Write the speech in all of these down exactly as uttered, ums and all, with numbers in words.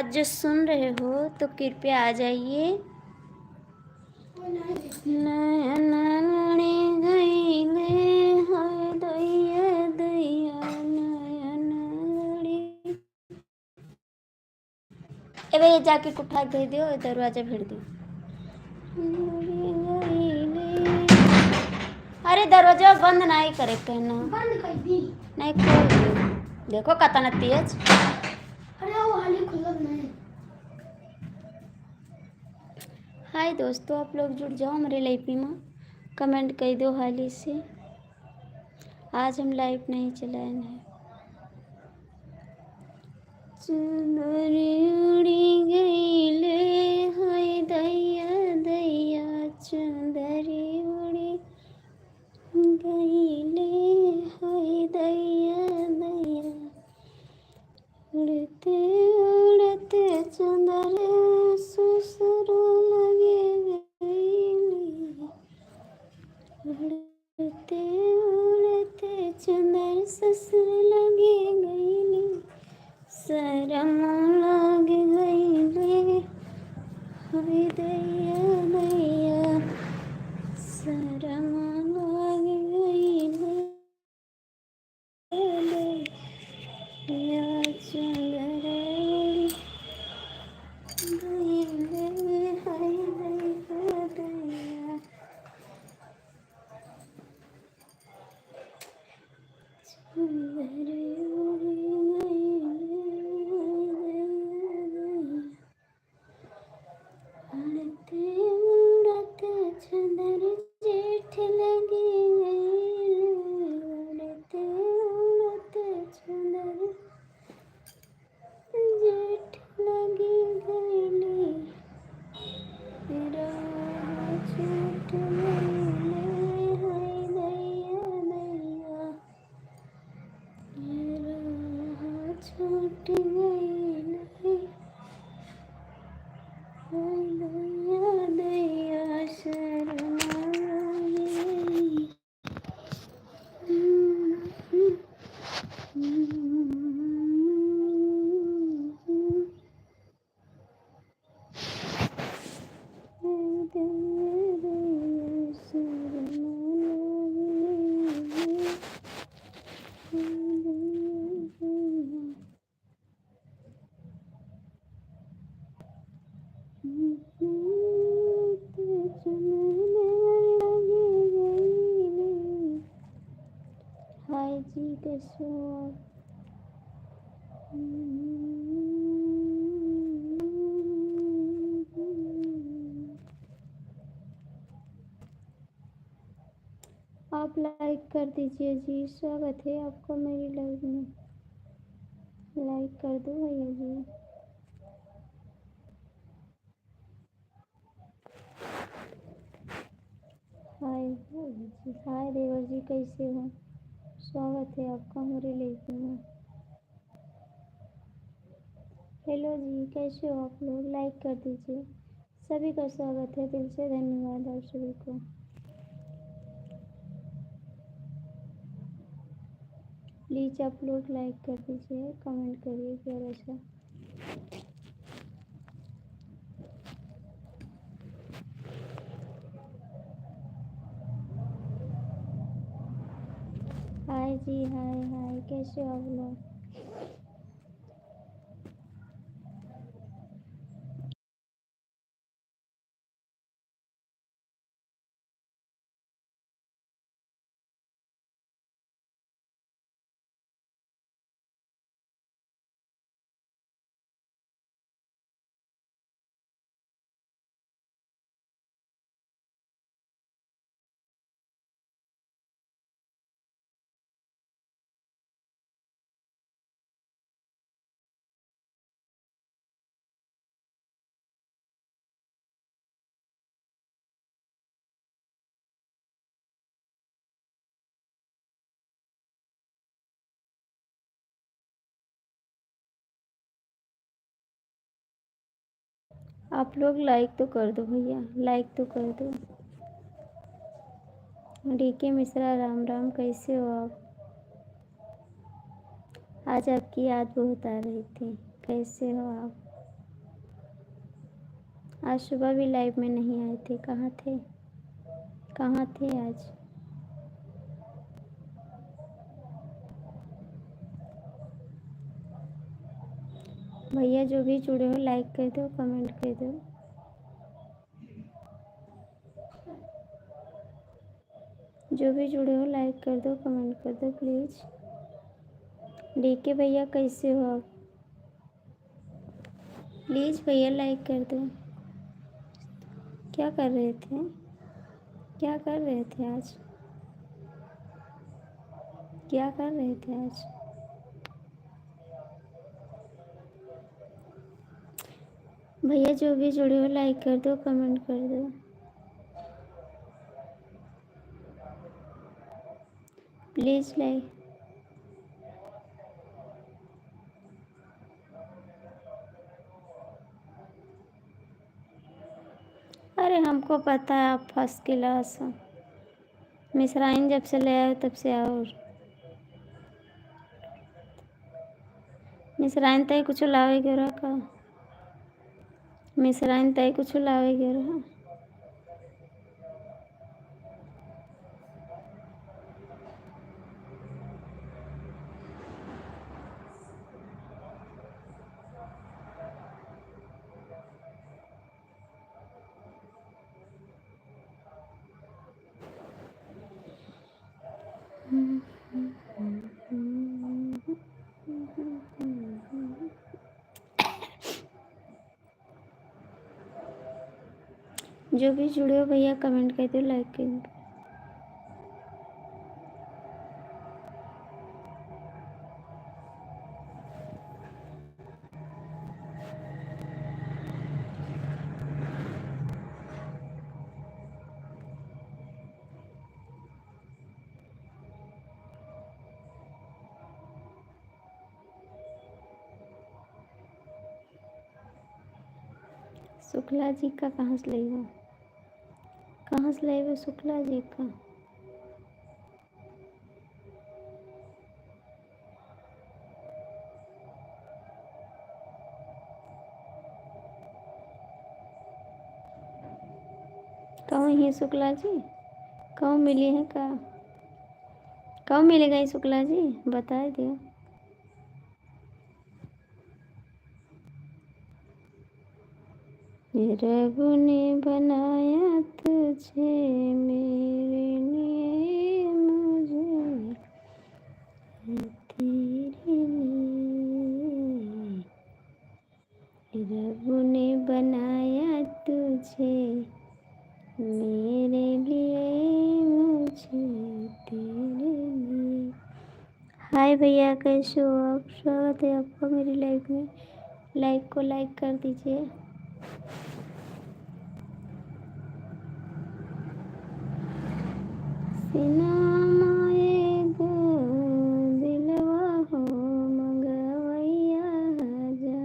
आज जो सुन रहे हो तो कृपया आ जाइए। नयन लड़ी गईले, हाय दैया, दैया, नयन लड़ी। ए भैया, जाके कुठा दे दियो, दरवाजा भीड़ दियो। अरे, दरवाजा बंद नहीं करे के ना। बंद कर दी। नहीं, खोल दियो। देखो, कतना तेज। अरे, वो हाली खुलत नहीं। हाय दोस्तों, आप लोग जुड़ जाओ हमरे live में, comment कर दो हाली से। आज हम live नहीं चलाए हैं। चुंदरी उड़ी गईले, हाय दैया दैया, चुंदरी उड़ी गईले, हाय दैया दैया। उड़ते उड़ते चुंदर ससुर लगे गईले। उड़ते उड़ते चुंदर ससुर लगे गईले। शरम लाग गईले। हाय दैया दैया। शरम लाग गईले। या चुंदर उड़ी गईले, हाय दैया दैया। चुंदर उड़ी गईले, हाय दैया दैया। उड़ते उड़ते चुंदर जेठ लगी गईले, उड़ते उड़ते चुंदर जेठ लगी गईले। राह छूट गईले, हाय दैया दैया। राह छूट गईले, हाय दैया दैया, शरम लागे। हाय जी, कैसे हो आप? आप like कर दीजिए जी, स्वागत है आपको मेरी live में। Like कर दो भैया जी। हाय, हाय देवर जी, कैसे हो? स्वागत है आपका हमारे live में। Hello जी, कैसे हो आप लोग? Like कर दीजिए। सभी का स्वागत है, दिल से धन्यवाद आप सभी को। Please आप लोग like कर दीजिए, comment करिए प्यारा सा। हाय जी, हाय, हाय, कैसे हो आप लोग? आप लोग like तो कर दो भैया, like तो कर दो। डीके मिश्रा, राम राम, कैसे हो आप? आज आपकी याद बहुत आ रही थी, कैसे हो आप? आज सुबह भी लाइव में नहीं आए थे, कहाँ थे, कहाँ थे आज? भैया जो भी जुड़े हो, लाइक कर दो, कमेंट कर दो। जो भी जुड़े हो, लाइक कर दो, कमेंट कर दो प्लीज। डीके भैया, कैसे हो आप? प्लीज भैया, लाइक कर दो। क्या कर रहे थे, क्या कर रहे थे आज, क्या कर रहे थे आज? भैया जो भी जुड़े हो, लाइक कर दो, कमेंट कर दो। प्लीज लाइक। अरे, हमको पता है आप फर्स्ट क्लास हो। मिसराइन जब से ले आए हो, तब से और। मिसराइन तय कुछ लावे के रहा का? मिसराइन तय कुछ लावे के रहा? जो भी जुड़े हो भैया, कमेंट कर दो, लाइक कर दो। शुक्ला जी का कहाँ से लेबो? कहाँ से लेबो शुक्ला जी का? कहूँ ही शुक्ला जी, कहूँ मिली है का? कहूँ मिलेगा ही शुक्ला जी, बता दियो। रब ने बनाया तुझे मेरे लिए, मुझे तेरे लिए। रब ने बनाया तुझे मेरे लिए, मुझे तेरे लिए। हाय भैया, कैसे हो आप? स्वागत है आपका मेरी लाइव में। लाइव को लाइक कर दीजिए। सिनेमा एगो दिलवा हो मंगवैया जा।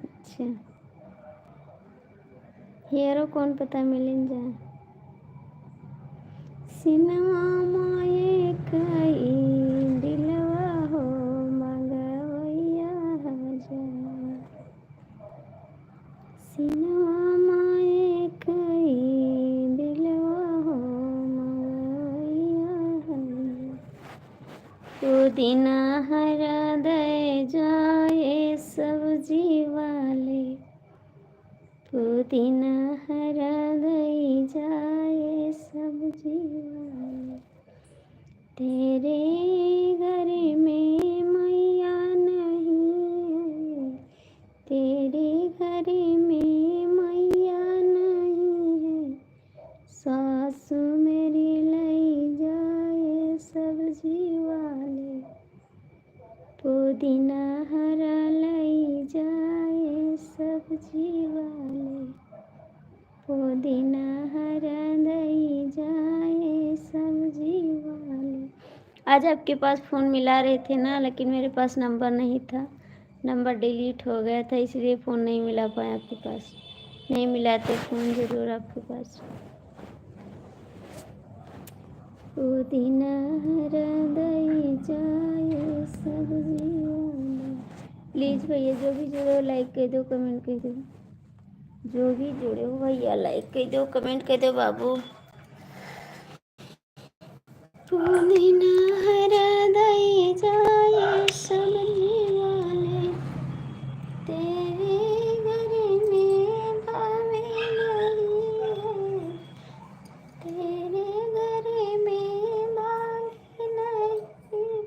अच्छा, हेरो कौन पता मिलिन जा। सिनेमा माये कई दिलवा हो मंगवैया जा। सिनेमा माये कई दिलवा हो मंगवैया जा। पुदीना हरा दे जाए सब्जी वाले, पुदीना हरा दे जाए सब्जी वाले। तेरे घर में मैया नहीं है, तेरे घर में मैया नहीं है, सासू मेरी लई जाए सब्जी वाले। पुदीना हरा लई जाए सब्जी वाले, पुदीना हरा लई जाए सब्जी वाले। आज आपके पास फ़ोन मिला रहे थे ना, लेकिन मेरे पास नंबर नहीं था, नंबर डिलीट हो गया था, इसलिए फ़ोन नहीं मिला पाए आपके पास। नहीं मिलाते फ़ोन ज़रूर आपके पास। पुदीना हरा दई जाए सब्जी वाले। Please भैया, जो भी जुड़े हो, like कर दो, comment कर दो। जो भी जुड़े हो भैया, like कर दो, comment कर दो बाबू। पुदीना हरा दई जाए सब्जी वाले, तेरे घर में भावे नहीं है, तेरे घर में भावे नहीं।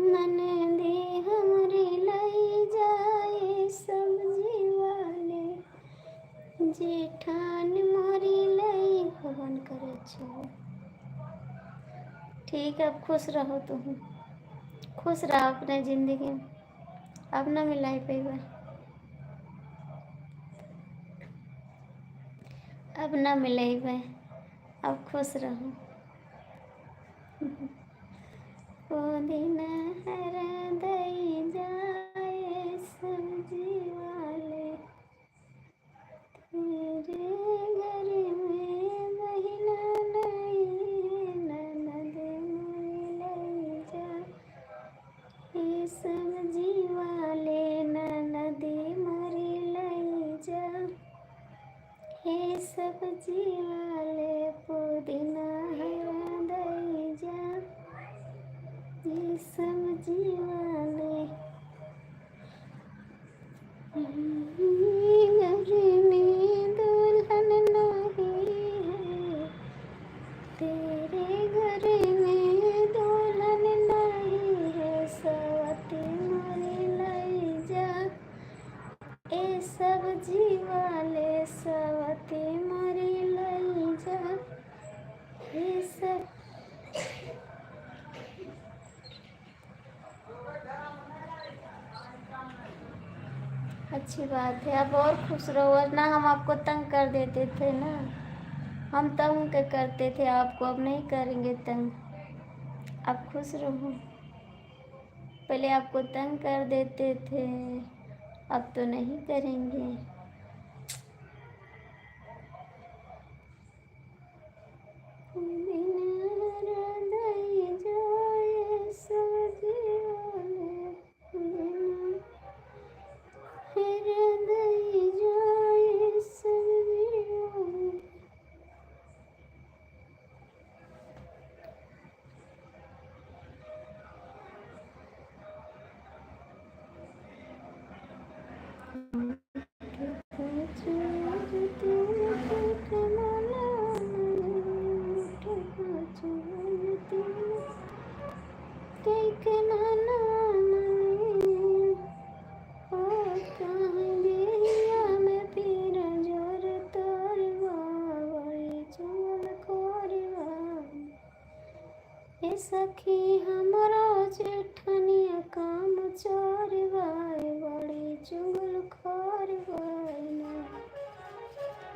ननदे हमरे लई जाए सब्जी वाले, जेठान मोरी लई, भगवान करे अच्छा हो। ठीक है, अब खुश रहो तुम, खुश रहो अपने जिंदगी में। अब ना मिलाई पैबा, अब ना मिलाई बे, अब खुश रहो। पुदीना हरा दई जाए सब्जी वाले, तेरे घर में बहिना नहीं है, ननद मोरी लई जा। ए सब्जी वाले, ननद मोरी लई जा। ए सब्जी वाले, पुदीना हरा दई जा। ए सब्जी वाले, घर में दुल्हन नहीं है, तेरे घर में दुल्हन नहीं है, सवती मोरी लई जा। ए सब्जी वाले, सवती मोरी लई जा। ए सब अच्छी बात है, आप और खुश रहो, वरना हम आपको तंग कर देते थे ना, हम तंग के करते थे आपको, अब नहीं करेंगे तंग, आप खुश रहो। पहले आपको तंग कर देते थे, अब तो नहीं करेंगे। ए सखी हमरो जेठनिया काम चोर बाय, बड़ी चुगलखोर बाय ना।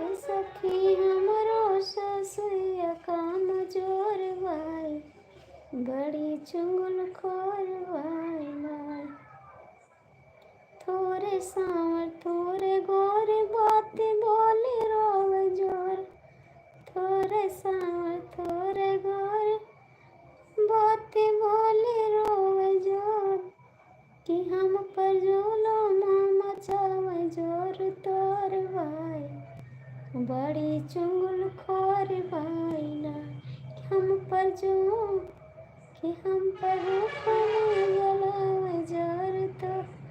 ए सखी हमरो ससुया काम चोर बाय, बड़ी चुगलखोर बाय ना। थोरे सांवर थोरे गोर, बात बोले रोवे जोर। थोरे सांवर थोरे गोर, बात बोले रोवे जोर। कि हम पर जुलुम मचावे जोर तोर बाय। बड़ी चुगलखोर बाय ना, कि हम पर जु-, कि हम पर हुक्म जलावे जोर तो।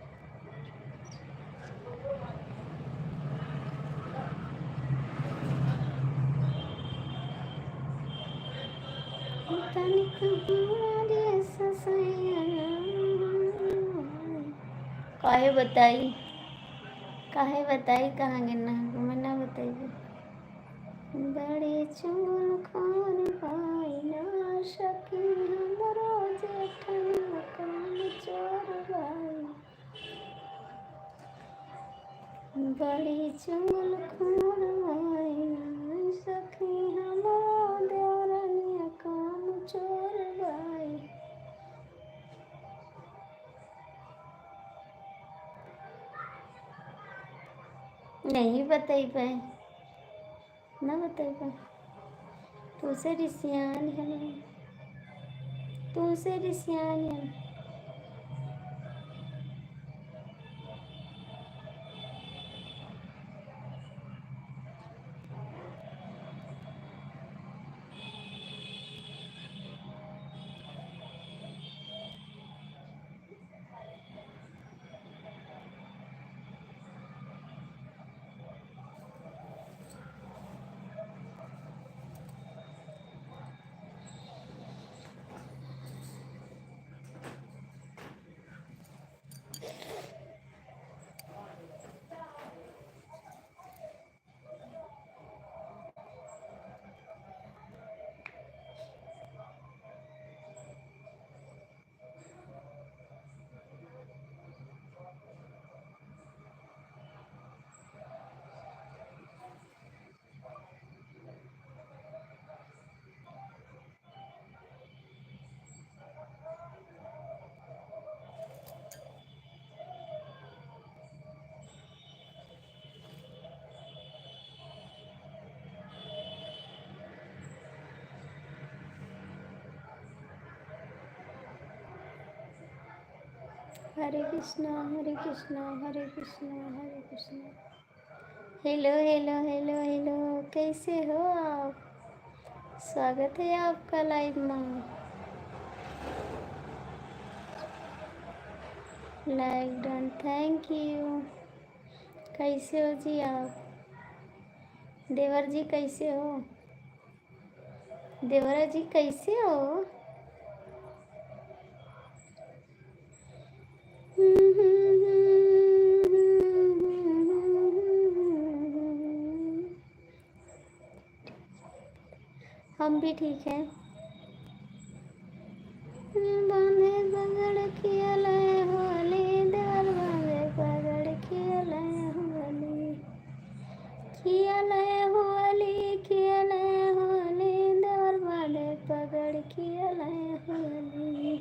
तनिक हमारे ससैया। काहे बताई, काहे बताई, कहाँ गिरना है, मैं ना बताइए। बड़े चुगलखोर बाई ना सखी, हमरो जेठन काम चोर बाई। बड़ी चुगलखोर बाई ना सखी, हमरो देवरनिया काम चोर बाई। नहीं बतैबै, ना बतैबै। तुसे रिसियान है, तुसे रिसियान है। हरे कृष्णा, हरे कृष्णा, हरे कृष्णा, हरे कृष्णा। Hello, hello, hello, hello, कैसे हो आप? स्वागत है आपका live में। Like done, thank you। कैसे हो जी आप? देवर जी कैसे हो? देवरा जी कैसे हो? हम भी ठीक हैं। बांधे पगड़ खियले होली, देवर बांधे पगड़ खियले होली। खियले होली, खियले होली, देवर बांधे पगड़ खियले होली।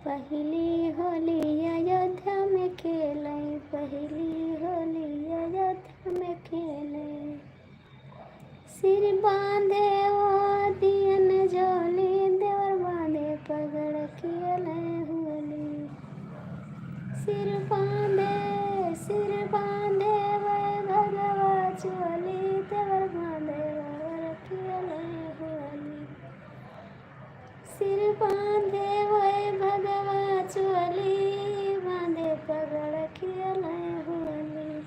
पहिली होली अयोध्या में खेले, पहिली होली अयोध्या में खेले। सिर बांधे वो दियन झोली, देवर बांधे पगड़ खियले होली। सिर बांधे, सिर बांधे वो भगवा चोली, देवर बांधे पगड़ खियले होली। सिर बांधे वै भगवा चोली, बांधे पगड़ खियले होली।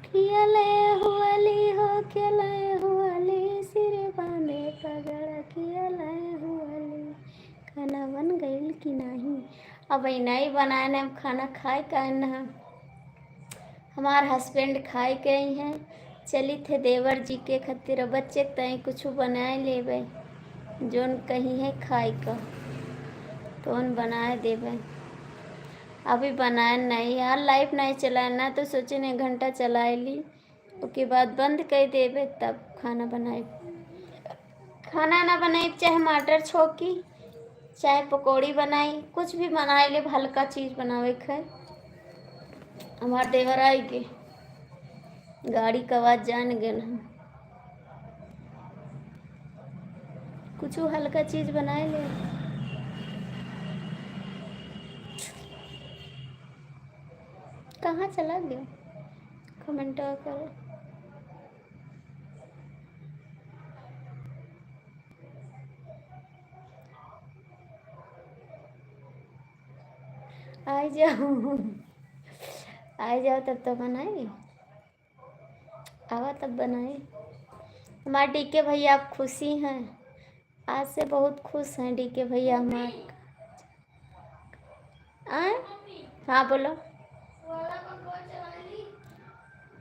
खियले होली हो, खियले होली, सिर बांधे पगड़ खियले होली। खाना बन गइल कि नाही? अब नहीं बनाए न, हम खाना खाए का न। हमार husband खाए के आई हैं, चली थे देवर जी के खातिर, बच्चे के ताई कुछ बनाए लेबे, जोन कही है खाए का, तोन बनाए देबे। अभी बनाए नहीं यार, live नहीं चलाए ना, तो सोचे ने घंटा चलाए ली, ओके बाद बंद कर देबे, तब खाना बनाए। खाना ना बनाई, चाहे मटर छौकी, चाहे पकौड़ी बनाई, कुछ भी बनाई ले, हल्का चीज बनावे के है। हमार देवर आई के गाड़ी का आवाज जान गेल हम। कुछ हल्का चीज बनाए ले। कहाँ चला गया? Comment करो। आ जाओ, आ जाओ, तब तो बनाई। आवा तब बनाई। हमारे डीके भैया आप खुशी हैं, आज से बहुत खुश हैं डीके भैया हमारे। आए? हाँ, बोलो।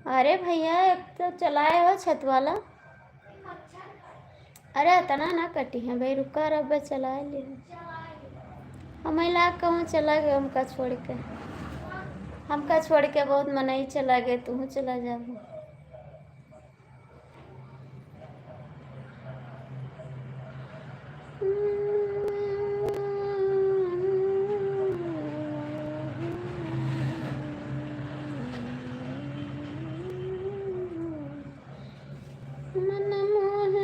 अरे भैया, एक तो चलाए हो छत वाला। अरे, इतना ना कटी है भाई, रुका रह, बे चलाए ले। हम ला कहूँ चला गए हमका छोड़ के। हमका छोड़ के बहुत मनई चला गए, तू चला जाबू। मन मोह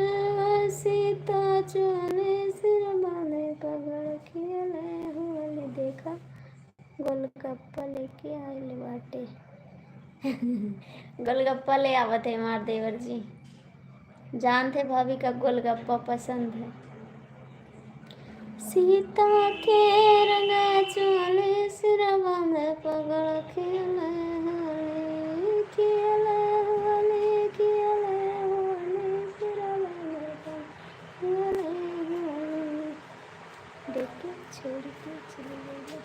चोले सिर बांधे पगड़ खेले होली। देखा, गोलगप्पा लेके आइल बाटे। गोलगप्पा ले आवत है हमार देवर जी। जानते भाभी का गोलगप्पा पसंद है। सीता के रंगा चोले सिर बांधे पगड़ खेले होली, खेले होली, खेले होली, सिर बांधे पगड़ खेले होली। देख के छोड़ के चले गए।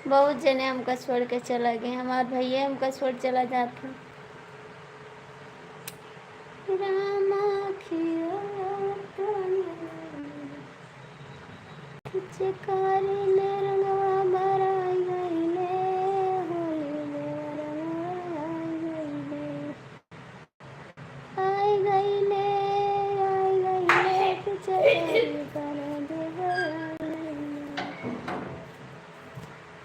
बहुत जने हमका छोड़ के चला गए, हमार भैया हमका छोड़ चला जात है। रामा खिया पिचकारी ले रंगवा बराई गईले, होली देवर बराई गईले। आई गईले, आई गईले, पिचकारी कर देवर आई गईले।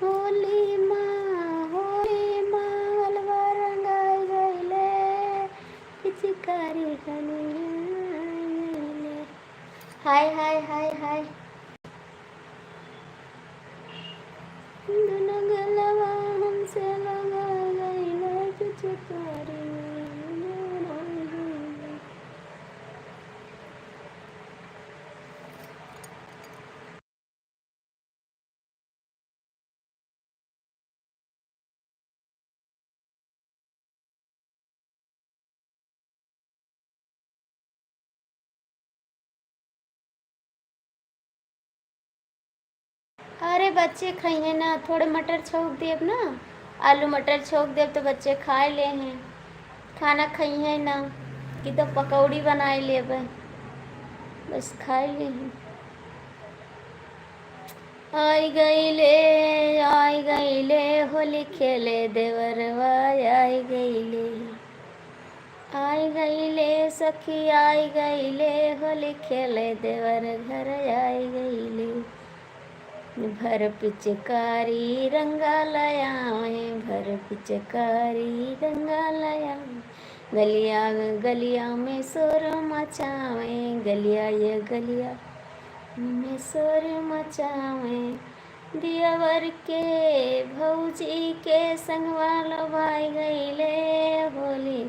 होली माँ, होली माँ, गलवा रंगाई गईले, पिचकारी खनी आई गईले। हाय, हाय, हाय, हाय। दुनो गलवा हमसे लगा गईले, पिचकारी। अरे बच्चे खइहें ना, थोड़े मटर छौंक देब ना, आलू मटर छौंक देब तो बच्चे खाए लेहें। खाना खइहें ना कि तो पकौड़ी बनाए लेबे, बस खाए लेहें। आई गईले, आई गईले, होली खेले देवरवा आई गईले। आई गईले सखी, आई गईले, होली खेले देवर घर आई गईले। भर पिचकारी रंगा लयावे, भर पिचकारी रंगा लयावे। गलिया गलिया में शोर मचावे, गलिया ये गलिया में शोर मचावे। दियावर के भौजी के संगवा लो भाई गईले होली,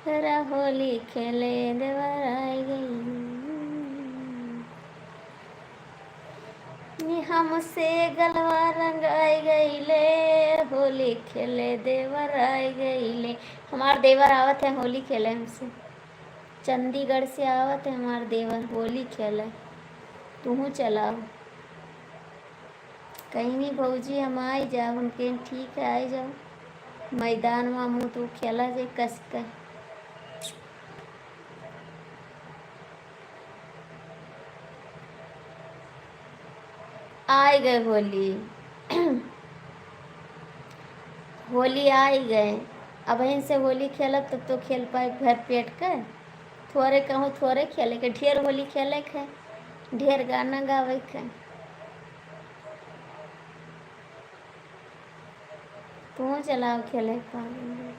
हरा होली खेले देवर आई गईले। हमसे गलवा रंग आई गईले, होली खेले देवर आई गईले। हमार देवर आवत है होली खेले हमसे, चंडीगढ़ से आवत है हमार देवर होली खेले। तुहूँ चलाओ। कहीं नहीं भौजी, हम आई जाओ, उनके ठीक है, आई जाओ। मैदान में मुँह तो खेला जे कस के। आई गए होली। होली आई गए। अब इनसे होली खेलब तब तो खेल पाए भर पेट के। थोरे कहूँ थोरे खेले के, ढेर होली खेले के, ढेर गाना गावे के। तू चलाओ खेले पागल।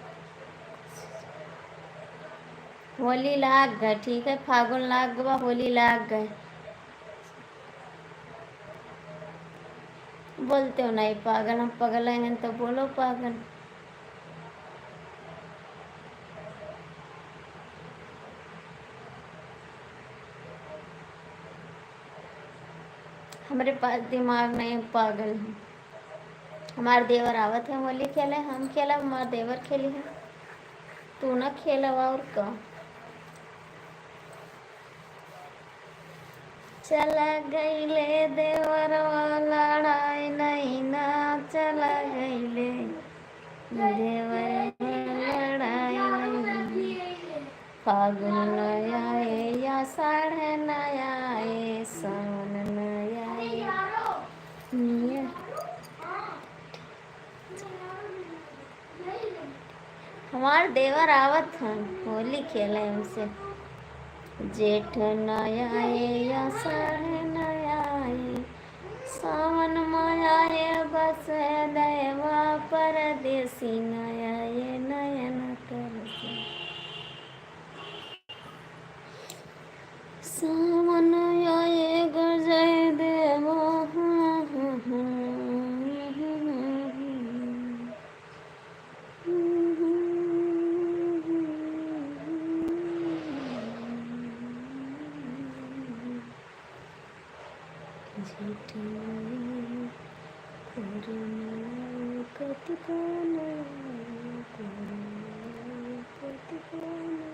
होली लाग गए, ठीक है, फागुन लाग गवा, होली लाग गए। बोलते हो नहीं पागल, हम पगल हैं तो बोलो पागल। हमरे पास दिमाग नहीं, पागल है। हमार देवर आवत है होली खेले, हम खेलब, हमार देवर खेली है, तू ना खेलब और का। चला गईले देवरवा लड़ाई नहीं ना, चला गईले देवरवा लड़ाई नहीं। फागुन न आए या साढ़ न आए, सावन न आए। ये हमार देवर आवत हैं होली खेले हमसे। जेठ न आए या साढ़ न आए, सावन माया ये बस देवा परदेसी न आए नयन तरसे। सावन आए गरजाए देवा। जेठ महीना, कोरोना कतिको ना, कोरोना कतिको ना।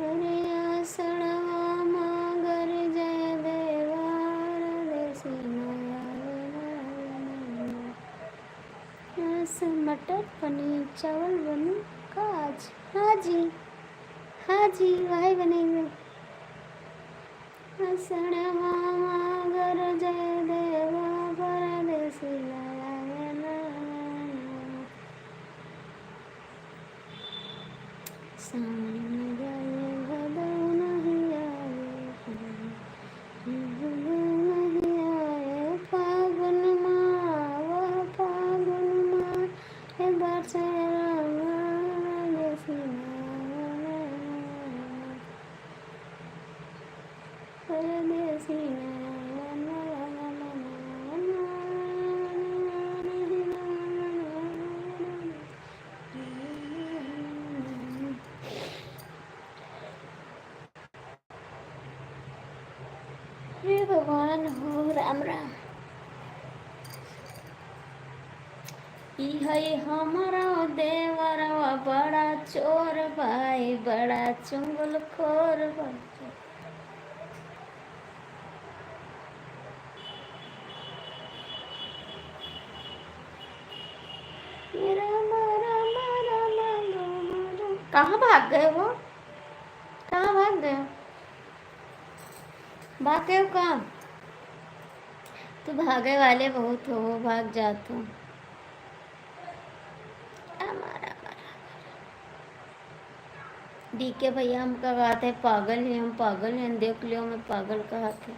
अरे आषाढ़वा मा गरजाए देवा, परदेसी ना आवे ना। आज मटर पनीर चावल बनी का आज? हाँ जी, हाँ जी, वही बनेंगे। आषाढ़वा मा गरजाए देवा, परदेसी ना आवे ना। सावन में जाए भदौ नहीं आए, भदौ नहीं आए। फागुन मा, वह फागुन मा, ए बरसे रामा, परदेसी ना आवे ना। परदेसी ना आवे ना। हे भगवान हो राम राम। ई है हमारा देवरवा बड़ा चोर बा, ई बड़ा चुंगलखोर बा। रामा, रामा, रामा, रामा, रामा। कहाँ भाग गए वो? कहाँ भाग गए? भाग गए का? तू भागे वाले बहुत हो, वो भाग जात हो। डीके भैया हमका कहत है पागल है, हम पागल हैं, देख लियो मैं पागल कहत है।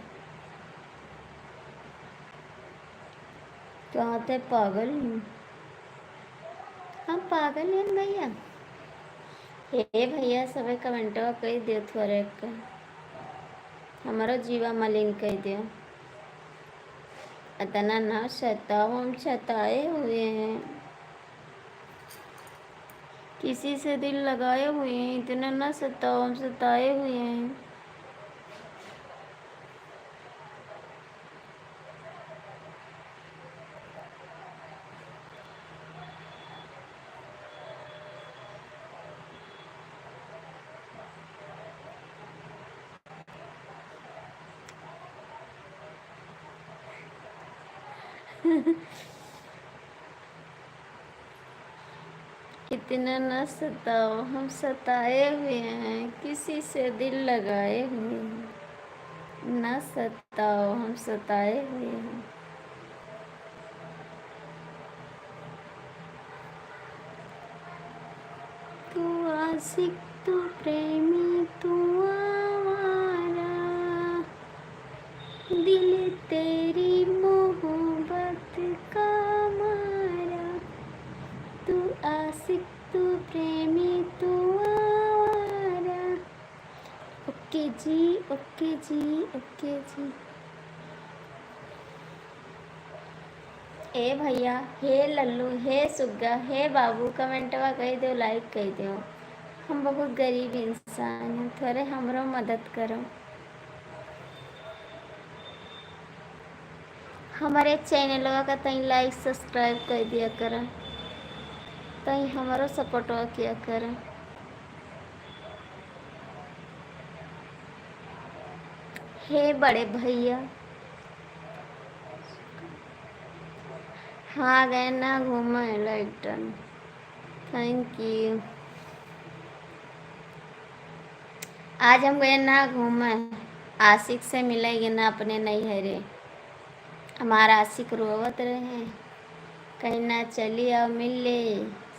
कहत है पागल हैं, हम पागल हैं भैया। हे भैया सबे कमेंटवा कई दियो थोड़े के, हमरो जीवा मलिन कई दियो। इतना ना सताओ, हम सताए हुए हैं। किसी से दिल लगाए हुए हैं, इतना ना सताओ, हम सताए हुए हैं। इतना न सताओ, हम सताए हुए हैं, किसी से दिल लगाए हुए हैं। न सताओ, हम सताए हुए हैं। तू आशिक, तू प्रेमी, तू आवारा, दिल तेरी मोहब्बत का मारा। तू आशिक, तू प्रेमी, तू आवारा। ओके जी, ओके जी, ओके जी। ए भैया, हे लल्लू, हे सुग्गा, हे बाबू, कमेंटवा कई देउ, like कई देउ। हम बहुत गरीब इंसान हैं, थोड़े हमरो मदद करो। हमरे चैनलवा का तई like subscribe कई दिया करा, तई हमरो सपोर्टवा किया करा। हे बड़े भैया, हाँ गए ना घूमे लैटन। Thank you। आज हम गए ना घूमे, आशिक से मिले गए ना अपने नैहरे। हमार आशिक रोवत रहे, कहीं ना चली आओ मिल ले।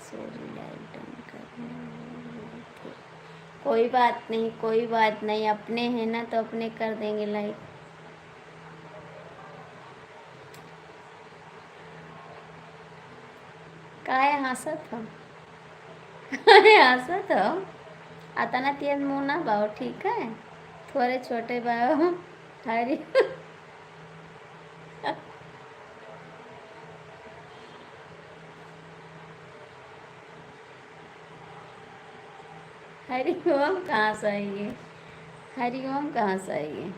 Sorry, like done करना भूल गए थे। कोई बात नहीं, कोई बात नहीं, अपने हैं ना तो अपने कर देंगे like। काहे हंसत हो? काहे हंसत हो? अतना तेज मुंह ना बाओ, ठीक है? थोरे छोटे बाबा, हरि हरिओम कहाँ से आइए? हरिओम कहाँ से आइए?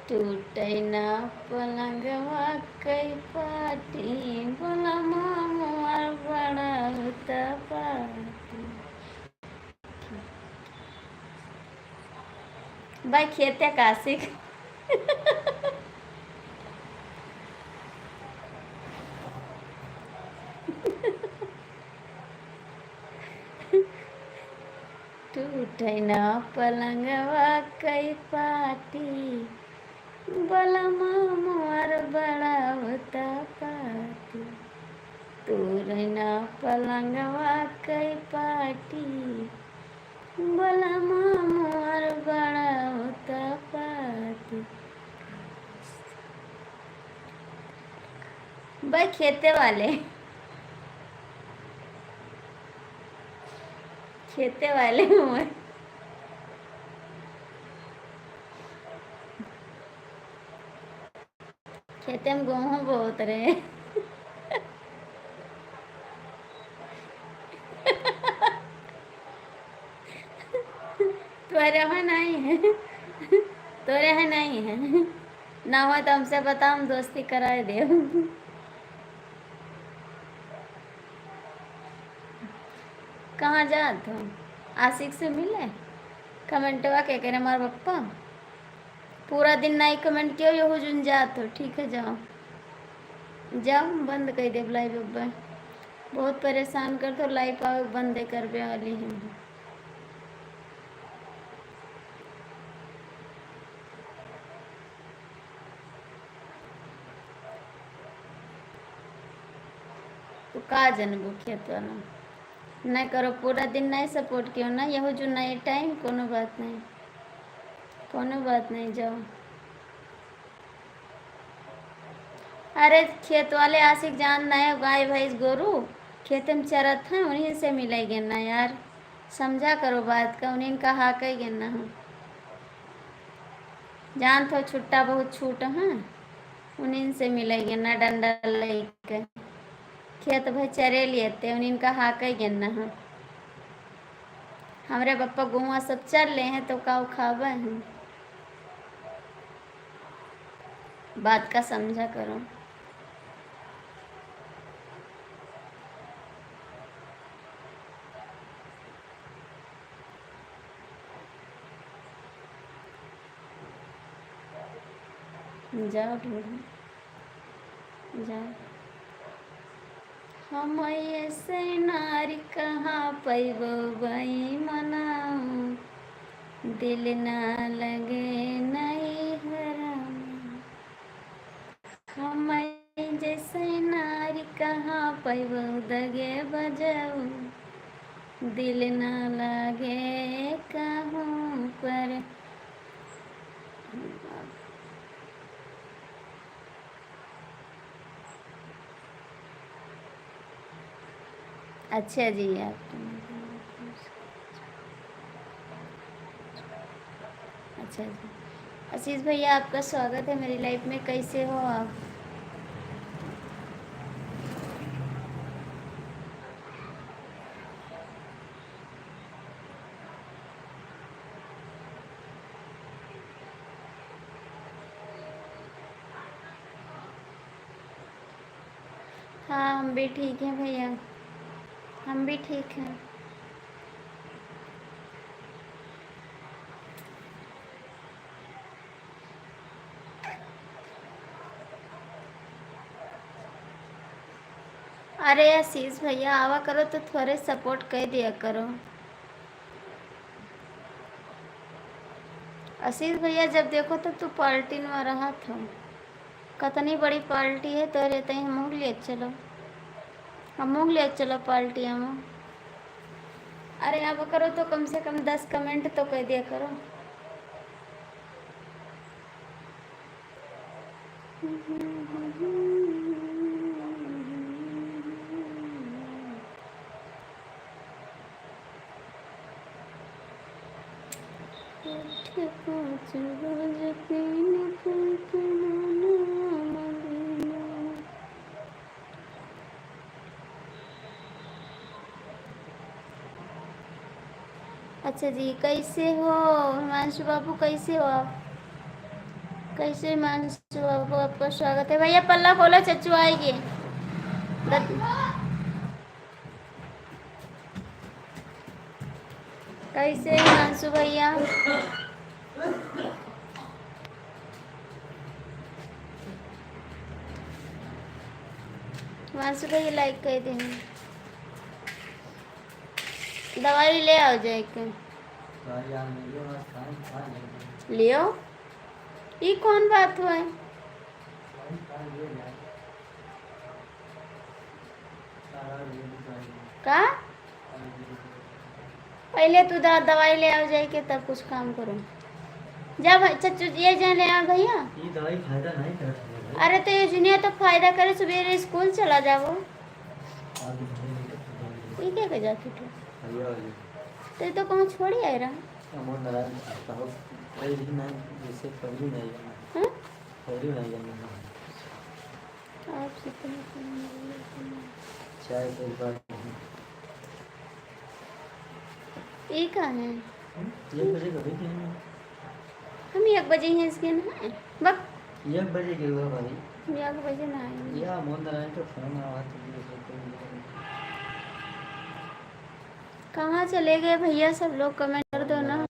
टूटे ना पलंगवा कई पाटी, बोला मामू आर बड़ा होता पाटी। भाई खेते का आशिक। टूटे ना पलंगवा कई पाटी, बलमा मोर बड़ा होता पाती। तोरे ना पलंगवा कई पाटी, बलमा मोर बड़ा होता पाती। भाई खेते वाले, खेते वाले हुए। खेते में गेहूं बोत रहे। तोरे यहाँ नहीं है, तोरे यहाँ नहीं है। ना हो तो हमसे बताओ, हम दोस्ती कराए दे। कहाँ जात हो? आशिक से मिले? कमेंटवा के करे हमार पप्पा। पूरा दिन नहीं कमेंट कियो, यहू जुन जात हो। ठीक है, जाओ, जाओ, बंद कर देब लाइव अब। बहुत परेशान करत हो, लाइव आवे बंद करबे वाली है। तो का जनबो खेत वाला? नहीं करो, पूरा दिन नहीं सपोर्ट कियो ना, यहू जो नहीं टाइम, कोनो बात नहीं, कोनो बात नहीं, जाओ। अरे खेत वाले आशिक जान नहीं, गाय भैंस गोरू खेते में चरत हैं, उन्हीं से मिले गे ना यार, समझा करो बात का, उन्हीं का हाके गे ना हो। जान थो छुट्टा बहुत छूट हैं, उन्हीं से मिले गे ना डंडा लेके। खेत भर चरे लिए ते, उन्हीं का हाके गे ना हो। हमरे पप्पा गुआ सब चल ले हैं तो का उखाबे हैं? बात का समझा करो। जाओ ढूंढो, जाओ। हम ऐसे नारी कहाँ पैबो बेईमाना, दिल ना लगे नैहरा में। हम जैसे नारी कहाँ पैबो दगे बजाऊ, दिल ना लगे कहूँ पर। अच्छा जी, आप, अच्छा जी, आशीष भैया, आपका स्वागत है मेरी लाइफ में। कैसे हो आप? हाँ, हम भी ठीक हैं भैया, हम भी ठीक हैं। अरे आशीष भैया, आवा करो तो थोड़े सपोर्ट कर दिया करो। आशीष भैया, जब देखो तब तू पार्टी में रहत हो। कतनी बड़ी पार्टी है तोरे तई, हमहू ले चलो, हमहू ले चलो पार्टी में। अरे आवा करो तो कम से कम दस कमेंट तो कर दिया करो। अच्छा जी, कैसे हो हिमांशु बाबू, कैसे हो आप? कैसे हिमांशु बाबू, आपका स्वागत है। भैया पल्ला खोलो, चच्चू आएगी। दत-, कैसे हिमांशु भैया? हिमांशु भैया like कर देना। दवाई ले आओ जाके। दवाई आ गई, आज खाए, खा लेंगे। लियो, ई कौन बात हुआ है? दवाई खा लियो यार। सारा ये भी दवाई। का? पहले तू दा-, दवाई ले आओ जाके, तब कुछ काम करो। जा भाई, चच्चू, ये जा ले आ भैया। ये दवाई फायदा नहीं करत है भाई। अरे तो ये जुनिया तो फायदा करे, सुबेरे स्कूल चला जाबो। आज नहीं, नहीं करत है। ये क्या कर जाती तू? भैया, भैया। तो ये तो कहूँ छोड़ी आए रहा। अमोल नारायण साहब, कोई भी नहीं, जैसे कोई भी नहीं करना। हाँ? कोई भी नहीं करना। आपसे तो चाय के बाद नहीं। ई का है? हम्म? एक बजे कभी नहीं है। हम एक बजे ही इसके ना है। बक। एक बजे के हुआ भाई। एक बजे ना आए। या मोहन नारायण के फोन आवा तो ये सब तो नहीं। कहाँ चले गए भैया सब लोग, comment कर दो ना।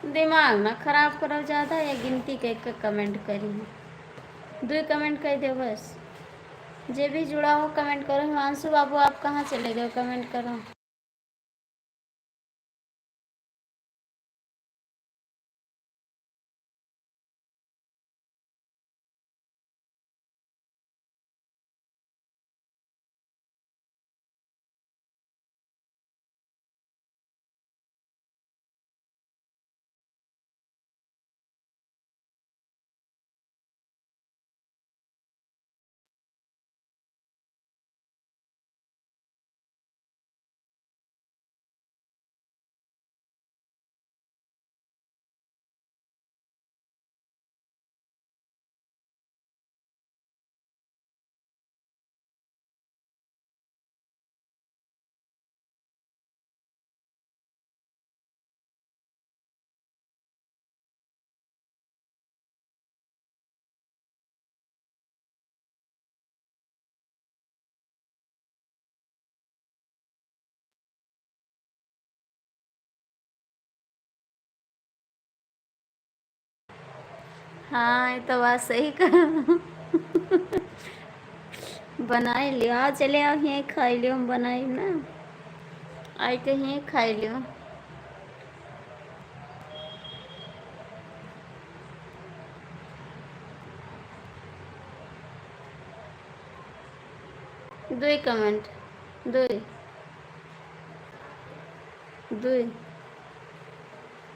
दिमाग ना खराब करो ज्यादा, या गिनती के एक comment करी, दुई comment कह दे बस। जे भी जुड़ा हो comment करो। हिमांशु बाबू आप कहाँ चले गए, comment करो। हाँ, ये तो बात सही कहा। बनाई लियो, आओ, चले आओ, हियाँ खाई लियो, हम बनाई ना। आई के हियाँ खाई लियो। दुई comment, दुई, दुई,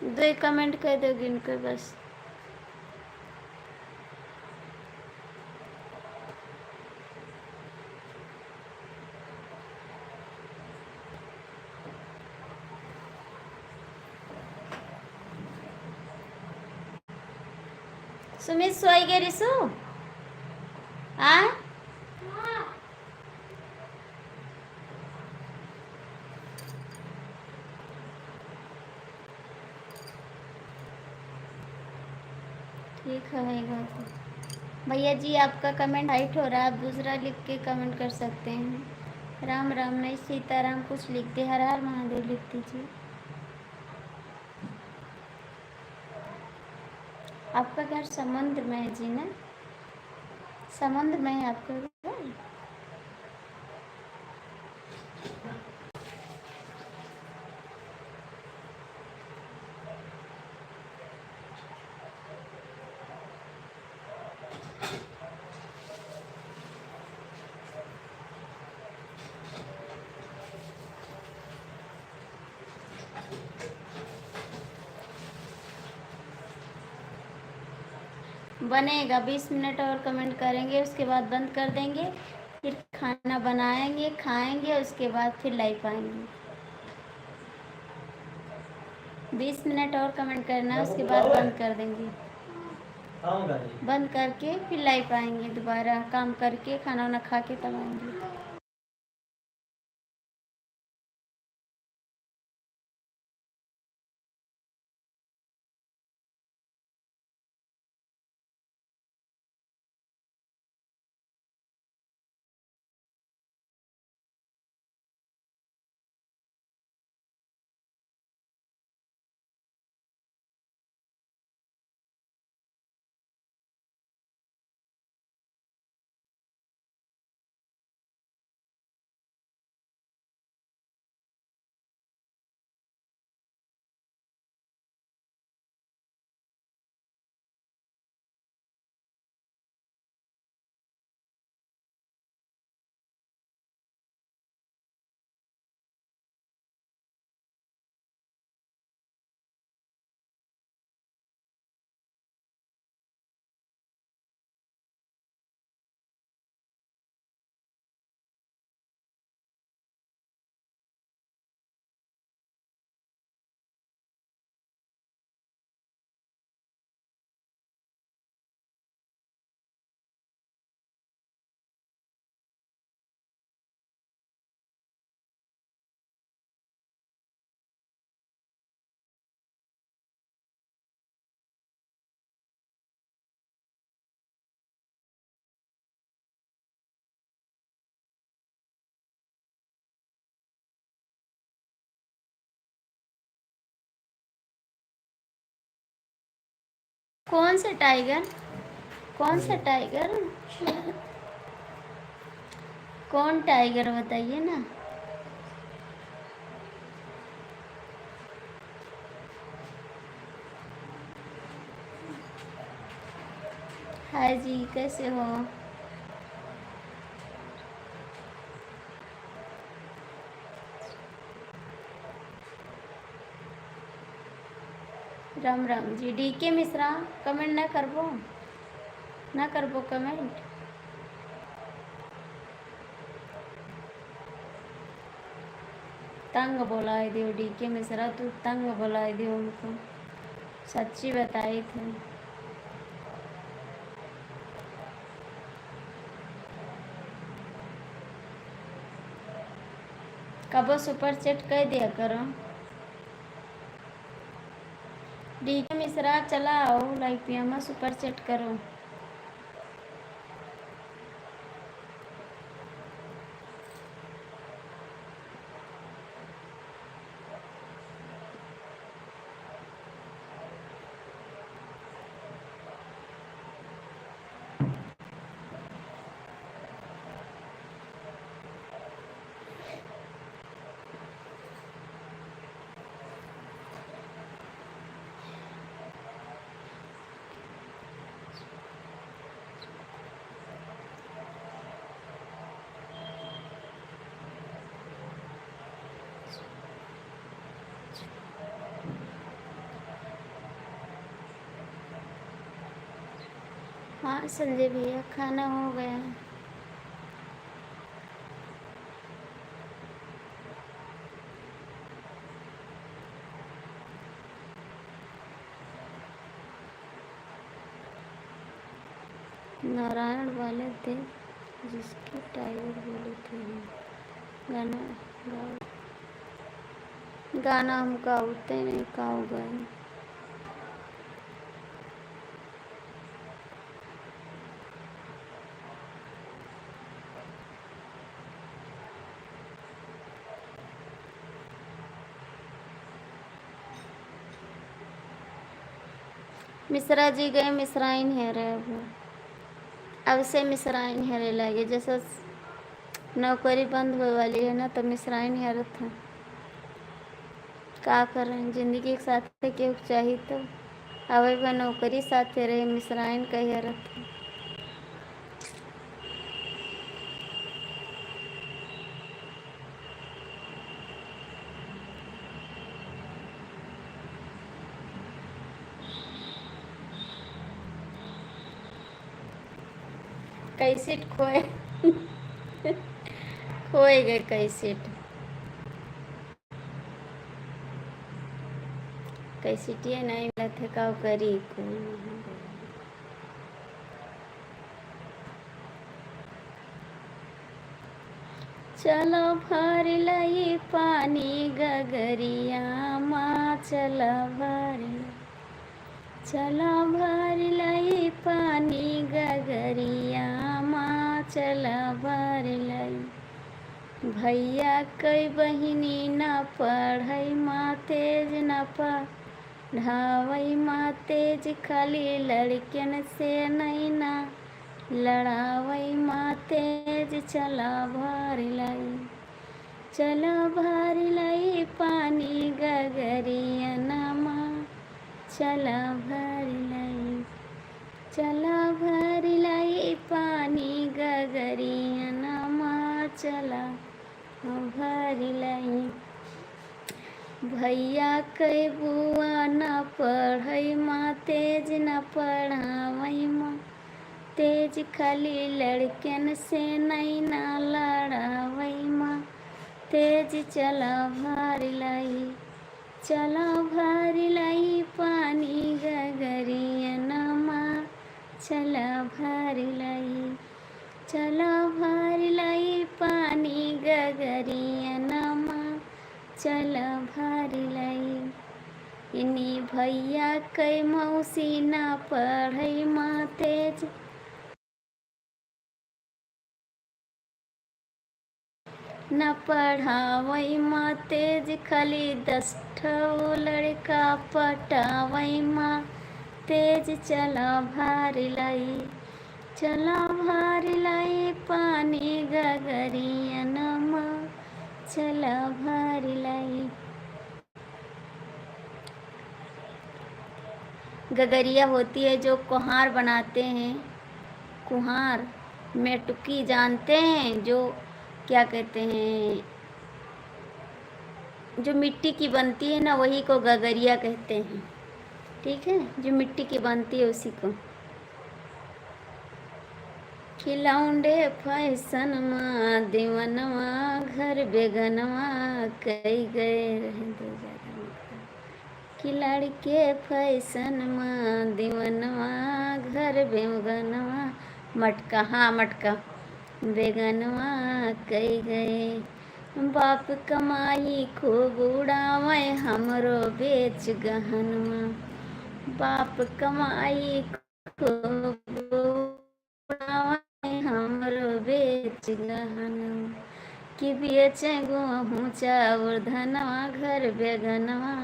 दुई comment कह दो गिन के बस। सुमित सोई गे रिसु? आ? ठीक है, है बात। भैया जी, आपका comment hide हो रहा है, आप दूसरा लिख के comment कर सकते हैं। राम राम नहीं, सीताराम कुछ लिख दे, हर हर महादेव लिख दीजिए। आपका घर समुद्र में है जी ना? समुद्र में है आपका घर? बनेगा, बीस मिनट और comment करेंगे, उसके बाद बंद कर देंगे। फिर खाना बनाएंगे, खाएंगे, उसके बाद फिर live आएंगे। बीस मिनट और comment करना है, उसके बाद बंद कर देंगे। बंद करके फिर live आएंगे दोबारा, काम करके, खाना वाना खा के तब आएंगे। कौन सा टाइगर? कौन सा टाइगर? कौन टाइगर बताइए ना। हाय जी, कैसे हो? राम राम जी। डीके मिश्रा, comment ना करबो, ना करबो comment। तंग बोलाए दियो डीके मिश्रा, तू तंग बोलाए दियो हमको, सच्ची बताई थे। कबो super chat कह दिया करो। डीके मिश्रा चला आओ live पे, हमें super chat करो। हाँ संजय भैया, खाना हो गया है। नारायण वाले थे जिसके टाइगर बोले थे हम। गाना गाओ। गाना हम गाउते नहीं, काउ गाई। मिश्रा जी गए मिश्राइन हेरे। अब, अब से मिश्राइन हेरे लगे, जैसे नौकरी बंद होए वाली है ना, तो मिश्राइन हेरत है। का करें, जिंदगी के साथ केहू के चाही तो। अब एगो नौकरी साथे रहे, मिश्राइन का हेरत है। कैसेट खोए। खोए गए कैसेट। कैसेटिया नहीं मिलत है, का करी, कोई नहीं। चलो भर लई पानी गगरिया मा, चलो भर लई, चलो भर लई पानी गगरिया मा, चलो भर लई। भैया कई बहिनी ना पढ़ई मा तेज, ना पढ़ावई मा तेज, खाली लड़कन से नैना लड़ावई मा तेज। चला भर लई, चला भर लई पानी गगरियन मा, चला भर लई, चला भर लई पानी गगरियन मा, चला भर लई। भैया कई बुआ ना पढ़ई मा तेज, ना पढ़ावई मा तेज, खाली लड़कन से नैना लड़ावई मा तेज। चला भर लई, चला भर लई पानी गगरियन मा, चला भर लई, चला भर लई पानी गगरियन मा, चला भर लई। इनी भैया कई मौसी ना पढ़ई मा तेज, न पढ़ावई मा तेज, खाली दस ठो लड़का पटावई मा तेज। चला भर लई, चला भर लई पानी गगरियन मा, चला भर लई। गगरिया होती है जो कुम्हार बनाते हैं, कुम्हार, मेटुकी जानते हैं, जो क्या कहते हैं, जो मिट्टी की बनती है ना, वही को गगरिया कहते हैं। ठीक है, जो मिट्टी की बनती है उसी को। कि लौंडे फैशन मा दीवनवा घर बेगनवा कई गए रहे दो ज्यादा मत कर। कि लड़के फैशन मा दीवनवा घर बेगनवा मटका, हाँ मटका, बेगनवा कई गए। बाप कमाई खूब उड़ावे हमरो बेच गहनवा। बाप कमाई खूब उड़ावे हमरो बेच गहनवा। कि बेचे गेहूँ चाउर धनवा घर बेगनवा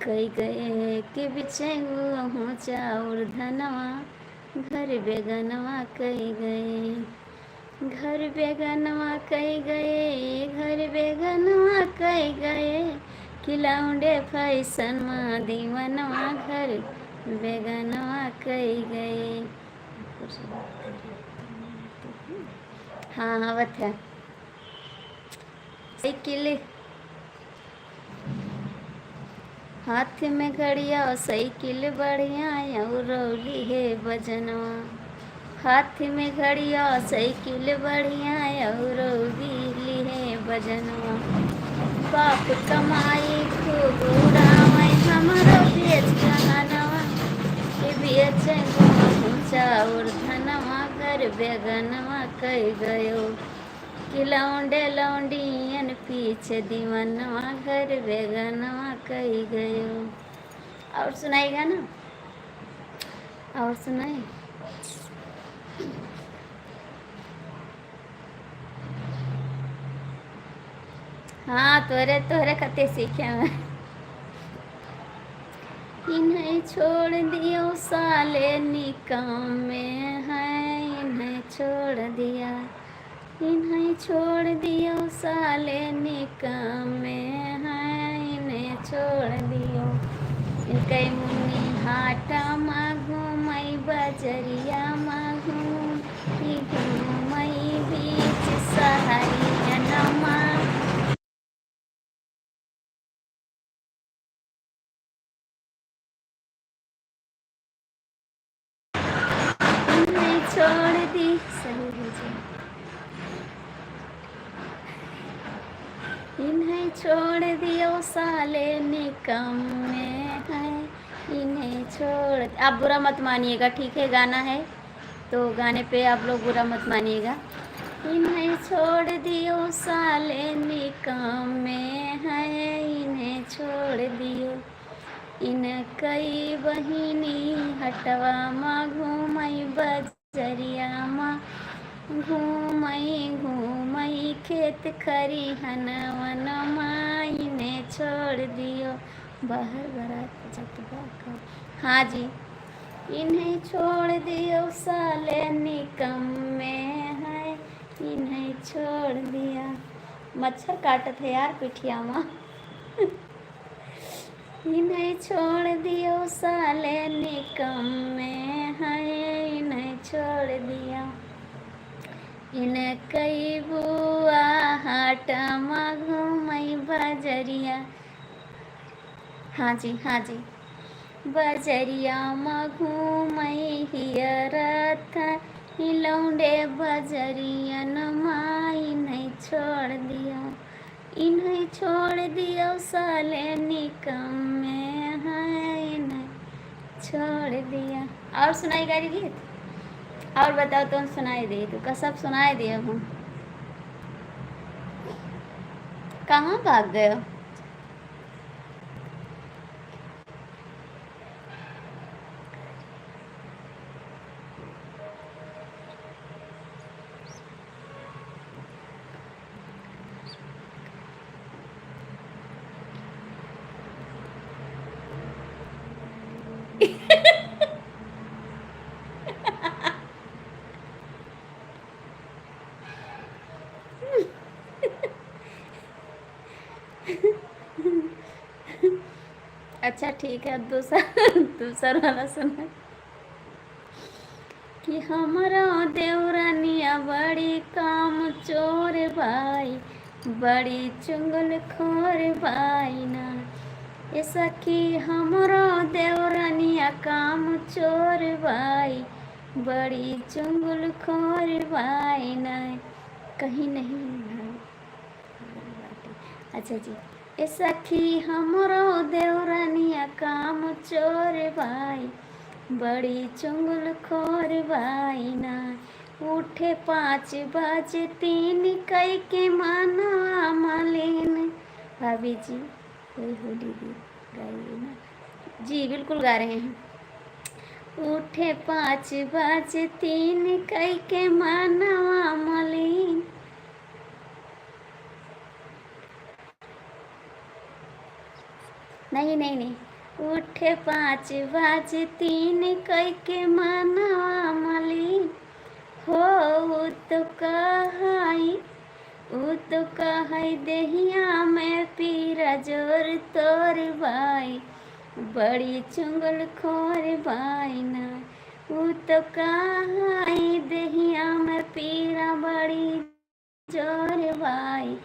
कई गए। कि बेचे गेहूँ चाउर धनवा घर बेगनवा कई गए। घर बेगनवा कई गए, घर बेगनवा कई गए। कि लौंडे फैशन मा दीवनवा घर बेगनवा कई गए। हाँ, आवत है। साइकिल, हाथ में घड़िया, साइकिल बढ़िया, अउर लिहे बजनवा। हाथ में घड़िया, साइकिल बढ़िया, अउर लिहे बजनवा। बाप कमाई खूब उड़ावे, हमरो बेच गहनवा। कि बेचे गेहूँ चाउर धनवा, घर बेगनवा कई गयो। कि लौंडे लौंडियन पीछे दीवनवा घर बेगनवा कई गयो। और सुनाई गाना, और सुनाई। हाँ, तोरे, तोरे खातिर सीखे हैं। इन्हें छोड़ दियो, साले निकम्मे हैं, इन्हें छोड़ दिया। इन्हें छोड़ दियो, साले निकम्मे हैं, इन्हें छोड़ दियो। इनके मुन्नी हाटा मा घूमई, बजरिया मा घूमई, घूमई बीच सहरियन मा। इन्हें छोड़ दी, सही है जी। इन्हें छोड़ दियो, साले निकम्मे हैं, इन्हें छोड़, आप बुरा मत मानिएगा, ठीक है, गाना है। तो गाने पे आप लोग बुरा मत मानिएगा। इन्हें छोड़ दियो, साले निकम्मे हैं, इन्हें छोड़ दियो। इनकई बहिनी हटवा मा घूमई, बजरिया मा घूमई, घूमई खेत खरिहनवन मा, इन्हें छोड़ दियो। बाहर बारात जात बा का? हाँ जी। इन्हें छोड़ दियो, साले निकम्मे हैं, इन्हें छोड़ दिया। मच्छर काटत है यार पिठिया मा। इन्हें छोड़ दियो, साले निकम्मे हैं, इन्हें छोड़ दिया। इनकई बुआ हाटा मा घूमई, बजरिया। हाँ जी, हाँ जी। बजरिया मा घूमई हियरत ही लौंडे, बजरियन मा इन्हें छोड़ दियो। इन्हें छोड़ दियो, साले निकम्मे हैं, इन्हें छोड़ दिया। और सुनाई गारी गीत? और बताओ, तुम सुनाई दे, तू का सब सुनाई दे अब हम। कहाँ भाग गयो? अच्छा, ठीक है, दूसर, दूसर वाला सुना। कि हमरो देवरनिया बड़ी कामचोर बाई, बड़ी चुगलखोर बाई ना। ए सखी, हमरो देवरनिया कामचोर बाई, बड़ी चुगलखोर बाई ना। कहीं नहीं भाई। अच्छा जी। ए सखी, हमरो देवरनिया कामचोर बाई, बड़ी चुगलखोर बाई ना। उठे पाँच बजे तीन कई के मनवा मलिन। भाभी जी, कोई होली गीत गाइए ना। जी, बिल्कुल गा रहे हैं। उठे पाँच बजे तीन कई के मनवा मलिन। नहीं, नहीं, नहीं। उठे पाँच बजे तीन कई के मनवा मलिन। हो, उ तो कहई, उ तो कहई देहिया में पीरा जोर तोर बाई, बड़ी चुगलखोर बाई ना। उ तो कहई देहिया में पीरा बड़ी जोर बाई,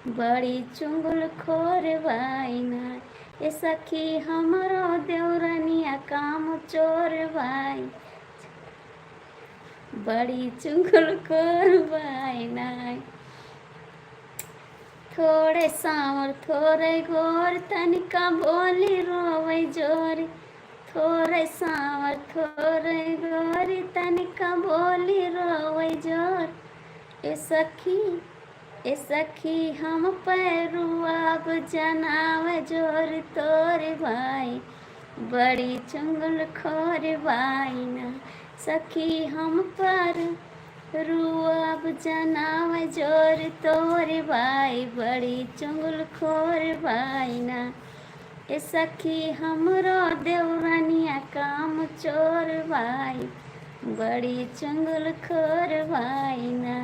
बड़ी चुगलखोर बाई ना। ए सखी, हमरो देवरनिया कामचोर बाई, बड़ी चुगलखोर बाई ना। थोड़े साँवर थोड़े गोर, तनिका बोली रोवै जोर। थोड़े साँवर थोड़े गोर, तनिका बोली रोवै जोर। ए सखी, ए सखी, हम पे रुआब जनावै जोर तोर बाई, बड़ी चुगलखोर बाई ना। सखी, हम पर रुआब जनावै जोर तोर बाई, बड़ी चुगलखोर बाई ना। ए सखी, हमरो देवरनिया काम चोर बाई, बड़ी चुंगलखोर बाई ना।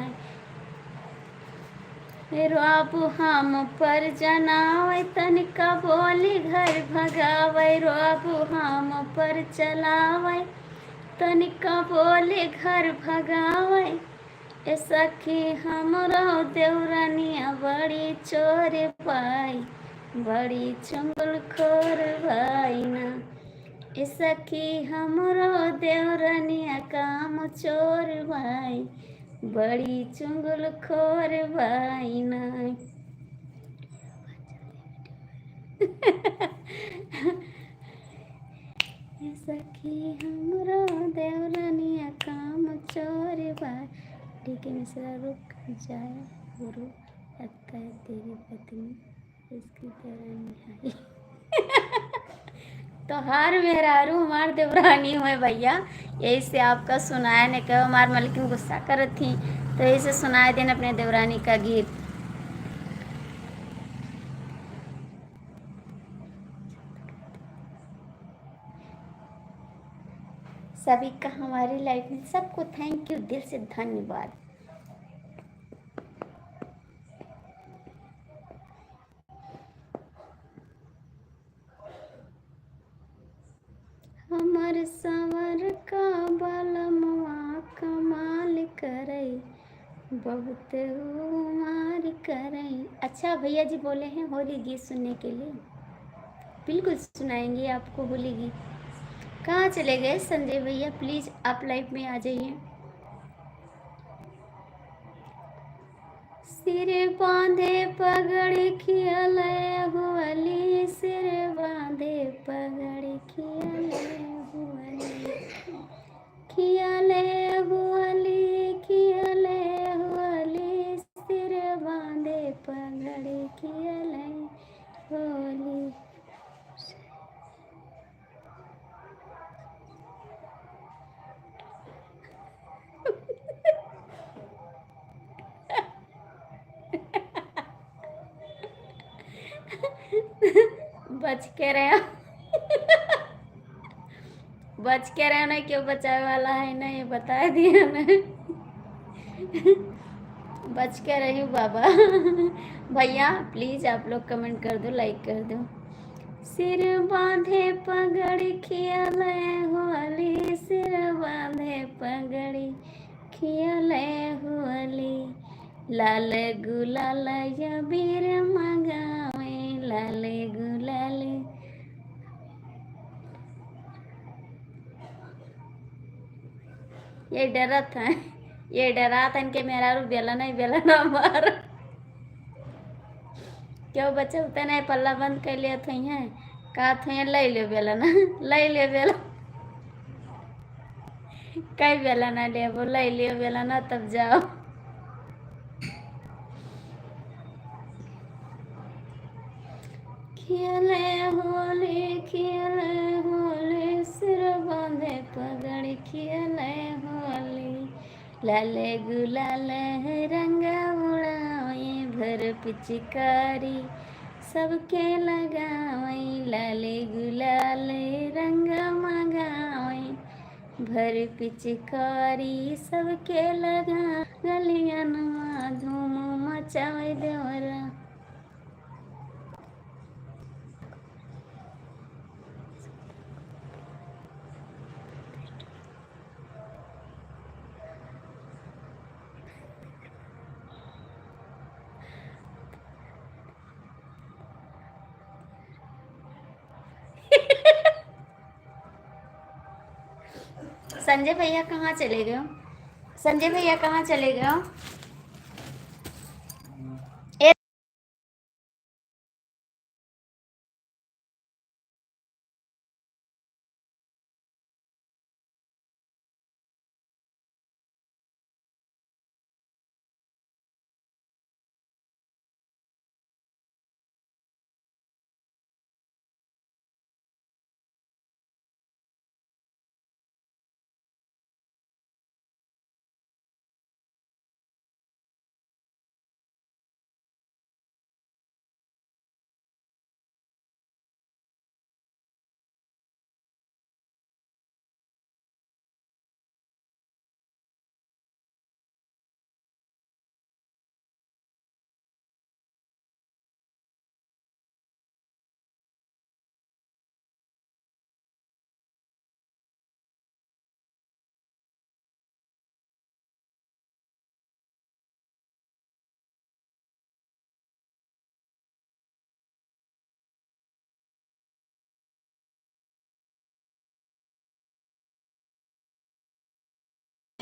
रोब हम पर जनावे, तनिका बोली घर भगावे, रोब हम पर चलावे, तनिका बोली घर भगावे। ए सखी, हमरो देवरनिया बड़ी चोर बाई, बड़ी चुंगलखोर बाई ना। ए सखी, हमरो देवरनिया काम चोर बाई, बड़ी चुंगलखोर बाई ना। ए सखी, हमरो देवरनिया काम चोर बाई। डीके मिश्रा, रुक जाए गुरु, लगता है तेरी पत्नी उसकी देवरानी आई। तोहार मेहरारू हमार देवरानी होए भैया, यही से आपका सुनाए ने कहो, हमार मलकिन गुस्सा करत थी, तो यही से सुनाए देन अपने देवरानी का गीत। सभी का हमारी लाइफ में सबको थैंक यू, दिल से धन्यवाद। हमर साँवर का बलमवा कमाल करई, बहुत हमार करई। अच्छा, भैया जी बोले हैं होली गीत सुनने के लिए, बिल्कुल सुनाएंगे आपको होली गीत। कहाँ चले गए संजय भैया? प्लीज आप लाइव में आ जाइए। सिर बांधे पगड़ी खियाले होली, सिर बांधे पगड़ी खियाले होली, खियाले होली, खियाले होली, सिर बांधे पगड़ी खियाले होली। बच के रहे, बच के रहे ना, क्यों बचावे वाला है ना, ये बता दिया ना। बच के रही बाबा। भैया प्लीज आप लोग कमेंट कर दो, लाइक कर दो। सिर बांधे पगड़ी खियाले होली, सिर बांधे पगड़ी खियाले होली, लाल गुलाल अबीर मंगावे, लाल गुलाल। ये डरत हैं, ये डरात हैं कि मेहरारू बेला नहीं, बेला ना मार। क्यों बच्चा उतना ही पल्ला बंद कर लिया था यहाँ, कहा था यहाँ ले लियो बेला ना, ले लियो बेला। कई बेला ना लेबो, ले लियो बेला ना, तब जाओ। खियाले होली, खियाले होली, सिर बांधे पगड़ी खियाले होली। लाले गुलाल है रंग उड़ावे, भर पिचकारी सबके लगावे। लाले गुलाल रंग मंगावे, भर पिचकारी सबके लगा। गलियन मा धूम मचावे देवरा। संजय भैया कहाँ चले गए हो? संजय भैया कहाँ चले गए हो?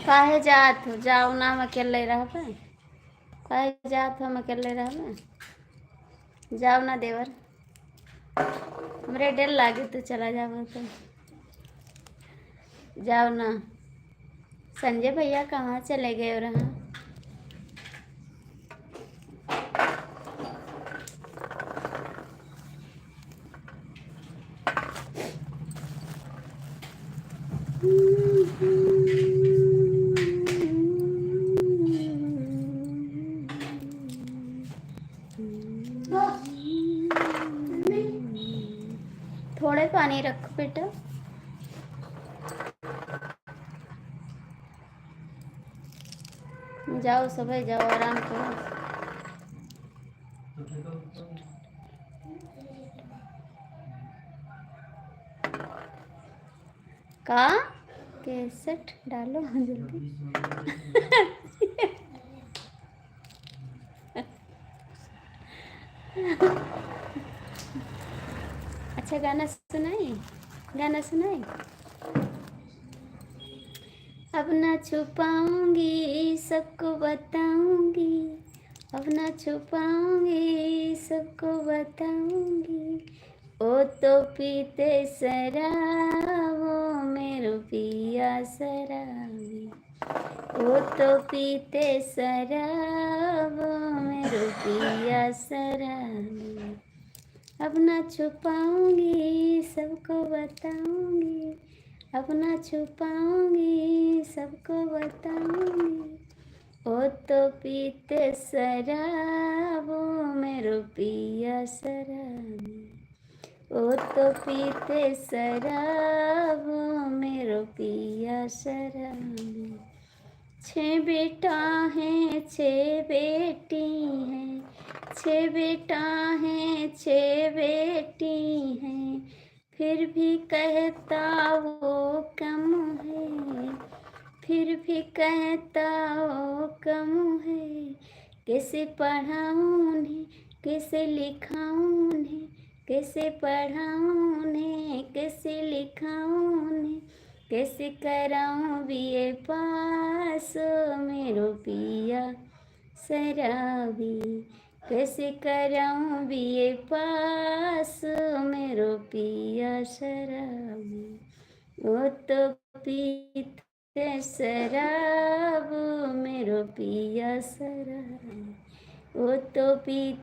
काहे जात हो? जाओ ना, हम अकेले रहबे। काहे जात हो, हम अकेले रहबे? जाओ ना देवर, हमरे डर लागे तू चला जाबो तो। जाओ ना। संजय भैया कहाँ चले गए रहा? थोड़े पानी रख बेटा। जाओ सबै जाओ, आराम करो। का? कैसेट डालो जल्दी। अच्छा गाना सुनाई, गाना सुनाई। अब ना छुपाऊंगी, सबको बताऊंगी, अब ना छुपाऊंगी, सबको बताऊंगी। ओ तो पीते शराब, ओ मेरो पिया शराबी। ओ तो पीते शराब, ओ मेरो पिया शराबी। अब ना छुपाऊंगी, सबको बताऊंगी, अब ना छुपाऊंगी, सबको बताऊंगी। ओ तो पीते शराब, ओ मेरो पिया शराबी। ओ तो पीते शराब, ओ मेरो पिया शराबी। छह बेटा हैं, छह बेटी हैं, छह बेटा हैं, छह बेटी हैं, फिर भी कहता वो कम है, फिर भी कहता वो कम है। कैसे पढ़ाऊँ उन्हें, कैसे लिखाऊँ उन्हें, कैसे पढ़ाऊँ उन्हें, कैसे लिखाऊँ उन्हें, कैसे कराऊँ बीए पास मेरो पिया शराबी। कैसे कराऊँ बीए पास मेरो पिया शराबी। ओ तो पीते शराब मेरो पिया शराबी। ओ तो पीते